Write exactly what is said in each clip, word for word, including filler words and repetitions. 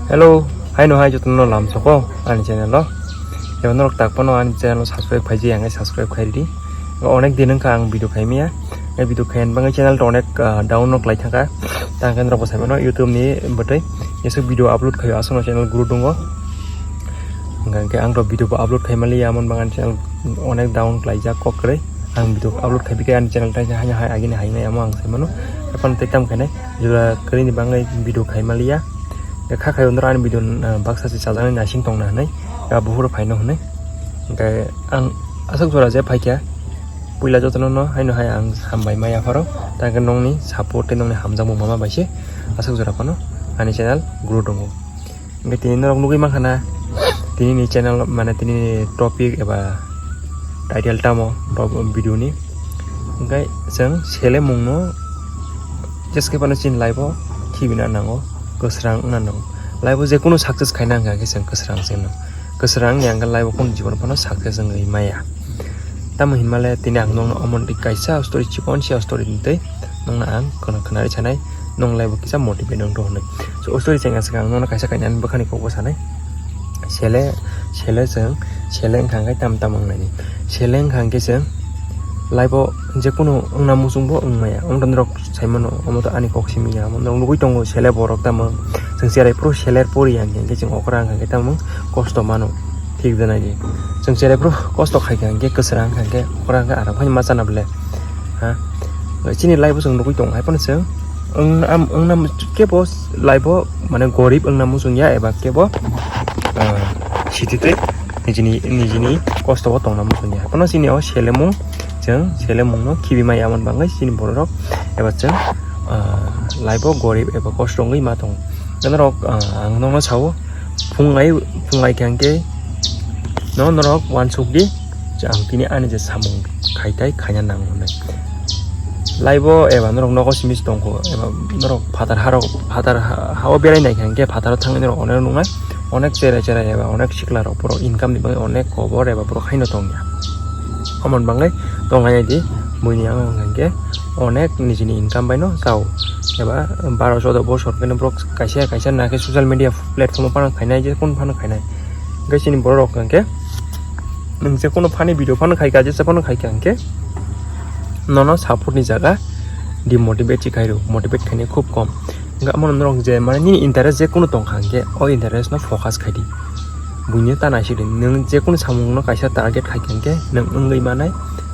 Hello, haino hai jotono lamsoko ani channel o. Eba norok tak phano ani channel o subscribe khaiji, ang subscribe khairidi. Onek din wngkha ang video khaimaya. Ngai video khayan bangwi channel to onek, ah, down no klai thangkha. Tang khe norok bo saimano YouTube ni bwtwi. Jesuk video upload khaio aswkno channel grow dungo. Hingkha khe ang to video bo upload khaimaliya, amon bangani channel onek down klaijak kok kwrwi. Ang video upload khaibikhe ani channel taisa haino hai agini haino amo ang saimano. Ephano tei tam khainai jora kwrwini bangwi video khaimaliya. Kha khaio norok ani video, ah, baksa se chajaknai naising tongna hinwi, ah, buphuru phaino hinwi. Hingkhe ang aswk jora je phaikha, puila jotono no haino hai ang hambai maya pharo, tangkhe nongni support tei nongni hamjakmung mama bai se aswk jora phano ani channel grow tongo. Hingkhe tini norok nugwi mankha na, tini ni channel mane tini ni topic eba title tamo top video ni. Hingkhe chwng selemung no jeske phano chini life o khibina nango, kwsrang wngna nango. Life o jekunu success khaina hingkha khe chwng kwsrang se wngna. Kwsrang ya hingkhe life o kunu jibon phano success wngwi maya. Tamo hinmale tini ang nokno omo twi kaisa story, chikon se story ni twi nokno ang khwna-, khwnarwi sanai, nong life o kisa motivate wng thok hinwi. So, o story chengya swkang ang nokno kaisa kainwi ani bwkhani kokbo sanai. Sele, sele chwng, sele wngkha hwnkhe tam tam wngnaini. Sele wngkha hwnkhe chwng life o jekunu wngna muchungbo wngmaya. Wngtong norok saimano, omo to ani kok simi ya, omo norok nugwi tongo, sele borok tamo. Chwng cherai phuru seler pori ya hwnkhe chwng okra wngkha hwnkhe tamo kosto mano. Thik da naidi. Chwng cherai phuru kosto khai kha hwnkhe kwsrang wngkha hwnkhe okra wngkha aram khai ma chana bwle. Ha? Chini life o chwng nugwi tongo, hai phano chwng wng-, am-, wngna kebo life o mane gorib wngna muchung ya eba kebo, ah, sititwi nijini, nijini kosto o tongna muchung ya. Hai phano chini o selemung, chwng selemung no khibi maya amon bangwi chini borok rok eba chwng, ah, life o gorib eba kosto wngwi ma tongo. Norok, ah, ang nokno sao, phunglai, phunglai khe hwnkhe no norok uansuk di, je ang tini ani je samung khai tai khaina nango hwnwi. Life o eba norok nogo simi se tongkho, eba norok phatar harok, phatar ha, hao berai nai khe hwnkhe phataro thangwi norok onek nuknai, onek cherai cherai eba onek sikla rok borok income ni bagwi onek kobor eba borok haino tongya. Omoni bagwi tonglainai di, buini ang hwnkhe onek nijini income bai no chao, eba baro chodo bosor khe borok kaisa kaisa na khe social media platform o phano khainai, je kun phano khainai. Hwnkhe chini borok rok hwnkhe nwng je kono funny video phano khaikha, jesa phano khaikha hwnkhe nono support ni jaga demotivate se khairw, motivate khainai khub kom. Hwnkhe omo norok je mane nini interest je kono tongkha hwnkhe o interest no focus khaidi. Buino ta naisidi, nwng je kono samung no kaisa target khaikha hwnkhe nwng wngwi manai,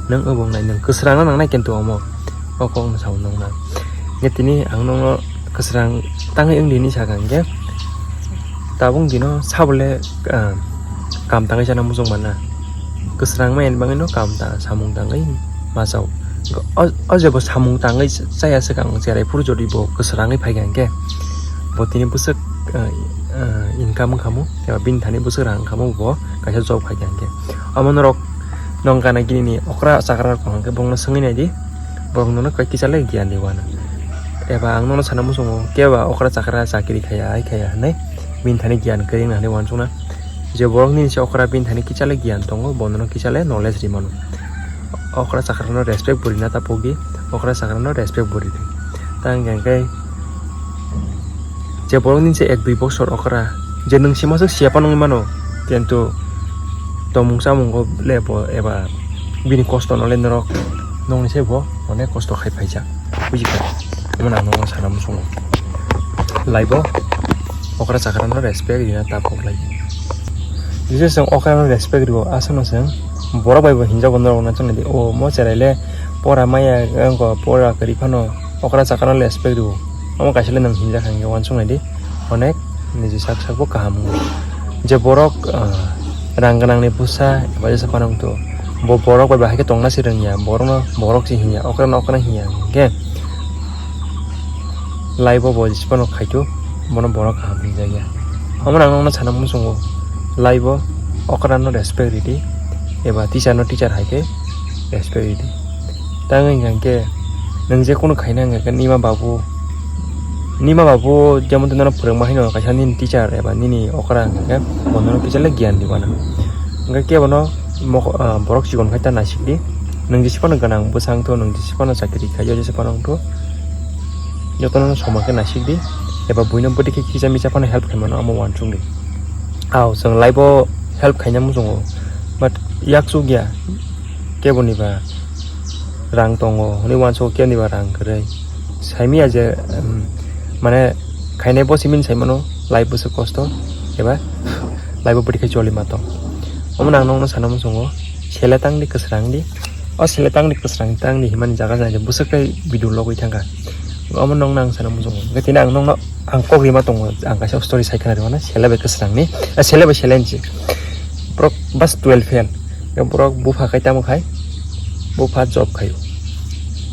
nwng wngwi wngnai, nwng kwsrang no nangnai kintu omo. O kok no sao nokna. Hwnkhe tini ang nokno kwsrang tangwi wngdi hinwi sakha hwnkhe tabuk dino sabole, ah, kam tangwi chana muchung manna. Kwsrang maya ni bagwi no kam ta samung tangwi machao. O, o jebo samung tangwi chaya swkang cherai phuru jodi bo kwsrangwi phaikha hwnkhe bo tini bwswk, ah, ah, income wngkhamu eba bini thani bwswk rang wngkhamu bo kaisa job khaikha hwnkhe. Omo norok nong gana gini ni okra chakra rok hwnkhe bongno swngwi naidi. Borok nono kisa le giyan di uanw. Eba ang nono sana muchungo, kebo okra chakra chakri khaya, ai khaya hinwi bini thani giyan kwrwi wngna hinwi uansukna. Je borok nini se okra bini thani kisa le giyan tongo, bo nono kisa le knowledge ri mano. Okra chakra no respect bo rina ta pogdi, okra chakra no respect bo ridi. Ta hwnkhe je borok nini se ek dui bosor okra, je nwng se masa siya phano wngwi mano, kintu tongmung chamungo le bo eba bini kosto no le norok nongni se bo onek kosto khai phaijak, bujikha? Omo ang nokno sana muchungo, life o okra chakra no respect rina ta pok lai. Jesa chwng okra no respect rio, aswkno chwng borok bai bo hinjago norok no chwng nai di, o mo cherai le pora maya wngkha, pora kwrwi phano okra chakra no respect rio, omo kaisa le nwng hinjakha hwnkhe uansuk nai di. Onek niji sak sak bo kaham wngo. Je borok, ah, rang gwnang ni bwsa eba jesa phano wngthu, bo borok bai bahai khe tongna se rwngya, borok no borok se hinya, okra no okra hinya hwnkhe life o bo jesa phano khaithu, bono borok kaham hinjakya. Omo ang nokno sana muchungo, life o okra no respect ridi eba teacher no teacher hai khe respect ridi. Tang wngkha hwnkhe nwng je kunu khaina hwnkha khe nima babu, nima babu jemon tei nono phwrwngma haino kaisa nini teacher eba nini okra hwnkha khe bo nono kisa le giyan di uanw. Hwnkhe kebo no mokol, ah, borok chikon khai ta naisik di. Nwng jesa phano gwnang bwsa wngthu, nwng jesa phano chakri khai, o jesa phano wngthu, jotono no soman khe naisik di. eba buino bwtwi khe kisa misa phano help khaimano amo uansukdi. Ao chwng life o help khaina muchungo, but yaksuk ya keboni ba rang tongo hwnwi uansukgo, keboni ba rang kwrwi saimanya je, um, mane khainai bo simi saimano life bwswk kosto eba life o bwtwi khe choli ma tong. Omo nang nokno sana muchungo, sele tangdi kwsrangdi. O sele tangdi kwsrang tangdi himani jaga jani bwswk tei video logwi thangkha. Omo nokno ang sana muchungo. Hwnkhe tini ang nokno ang kok rima tongo, ang kaisa story sai khna rwmano, sele bai kwsrangni, eh, sele bai sele hinsi. Borok bas twelve fail. Borok bupha khai tamo khai, bupha job khaio.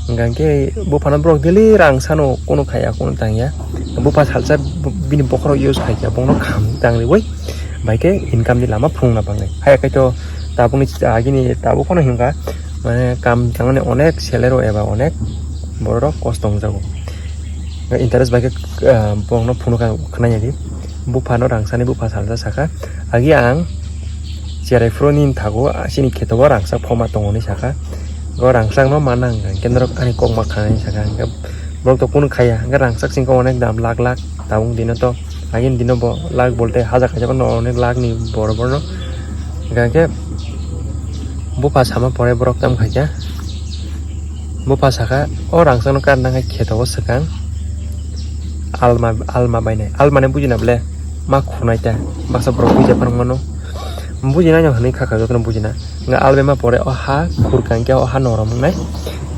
Hwnkhe buphano borok daily rang sano, kunu khaiya, kunu tangya. Bupha salsa bini bokhorok use khaikha, bono kham tangriwi, bai khe income ni lama phunukna bagwi. Haiya khe to tabukni agini tabuk phano hinkha, mane kam tangmani onek sele rw eba onek borok kosto wngjago. Interest bai khe, ah, borokno phunukha khwnaya di. Buphano rang sani bupha salsa sakha, "Agi ang cherai phuru nini thago, ah, chini kheto o rangchak phoma tongo," hinwi sakha. O rangchakno mana hwnkha hwnkhe norok ani kok ma khanani sakha, hwnkhe borok to kunu khaiya, hwnkhe rangchak singkhe onek dam, lakh lakh tabuk dino to, agini dino bo lakh bolte hajar khaisa phano onek lakh ni boro borno. Hwnkhe bupha sama pore borok tamo khaikha, bupha sakha, "O rangchakno karna khe kheto o swkang alma, alma bainai." Alma ni bujina bole ma khunai ta, baksa borok buija phano mano. Bujinai no hwnwi kha kha jotono bujina. Nga alma ma pore o ha khurka hwnkhe o ha norom wngnai.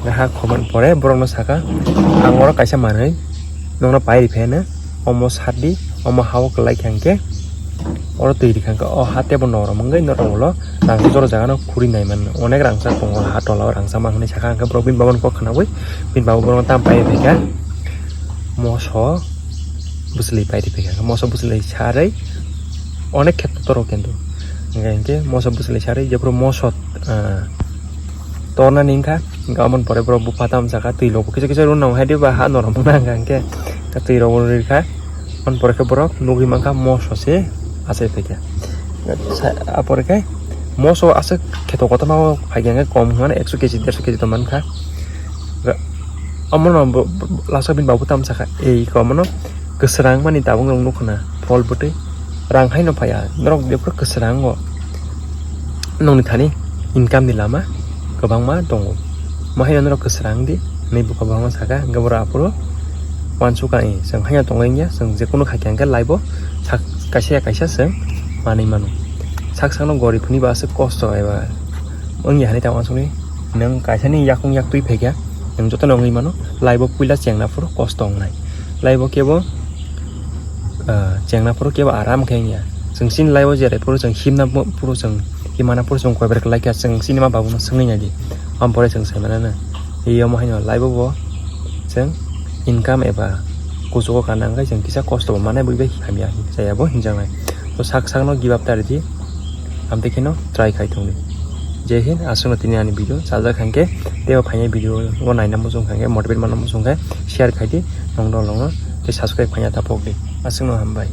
Nga ha khurmani pore borokno sakha, "Ang oro kaisa manwi nokno pai riphaino, omo sadi, omo ha o kwlai kha hwnkhe, oro twi rikha hwnkhe o ha tebo norom wngwi norok ulo rangchak jora jagano khuri nai mano. Onek rangchak tongo ha tola o rangchak ma," hwnwi sakha. Hwnkhe borok bini baba ni kok khnaui bini baba borokno tam pai riphaikha, moso bwchwlwi pai riphaikha. Moso bwchwlwi sarwi onek kheto toro kintu. Hwnkhe, hwnkhe moso bwchwlwi sarwi jephuru moso, ah, tornani wngkha, hwnkhe aboni pore borok bupha tamo sakha, twi rok bo kisa kisa rw nang hai diba, ha norom wngna hwnkha, hwnkhe twi rok bo rwkha. Aboni pore khe borok nugwi mankha moso se achai phaikha. Sa-, apore khe moso aswk kheto kotorma o phaikha hwnkhe kom hwnmano ekso keji, derso keji tong mankha. Omono bo, bo, lasa bini babu tamo sakha, "Ei," omono kwsrang mani tabuk nwng nukha na, phol bwtwi rang haino phaiya, norok jephuru kwsrango nongni thani income ni lama kwbangma tongo, mo haino norok kwsrang di, hwnwi bupha bohrokno sakha, hwnkhe borok aphuru uansukha, "Ei, chwng haino tongwi wngya, chwng jekunu khaikha hwnkhe life o sak-, kaisa ya kaisa chwng manwi mano." Sak sakno gorip hwnwi ba aswk kosto eba wngya hwnwi ta uansukni. Nwng kaisani yakung yak twi phaikha, nwng jotono wngwi mano, life o puila chengna phuru kosto wngnai. Life o kebo, ah, chengna phuru kebo aram khe wngya. Chwng chini life o jerai phuru chwng himna phuru chwng himana phuru chwng koi ber khlai kha, chwng chini ma babuno swngwi naidi. Aboni pore chwng sai manana. Iyamo haino life o bo chwng income eba kuchugo kana wngkhe chwng kisa kosto bo manai, bui bai hamya chaya bo hinjaknai. To sak sakno give up ta ridi. Amtwi kheno try khai thungdi. Jai Hind, aswkno tini ani video chajak khankhe, teibo phainai video o naina muchung khankhe, motivate manna muchung khe share khaidi, nong dol nongno tei subscribe khaina ta pokdi. Aswkno hambai.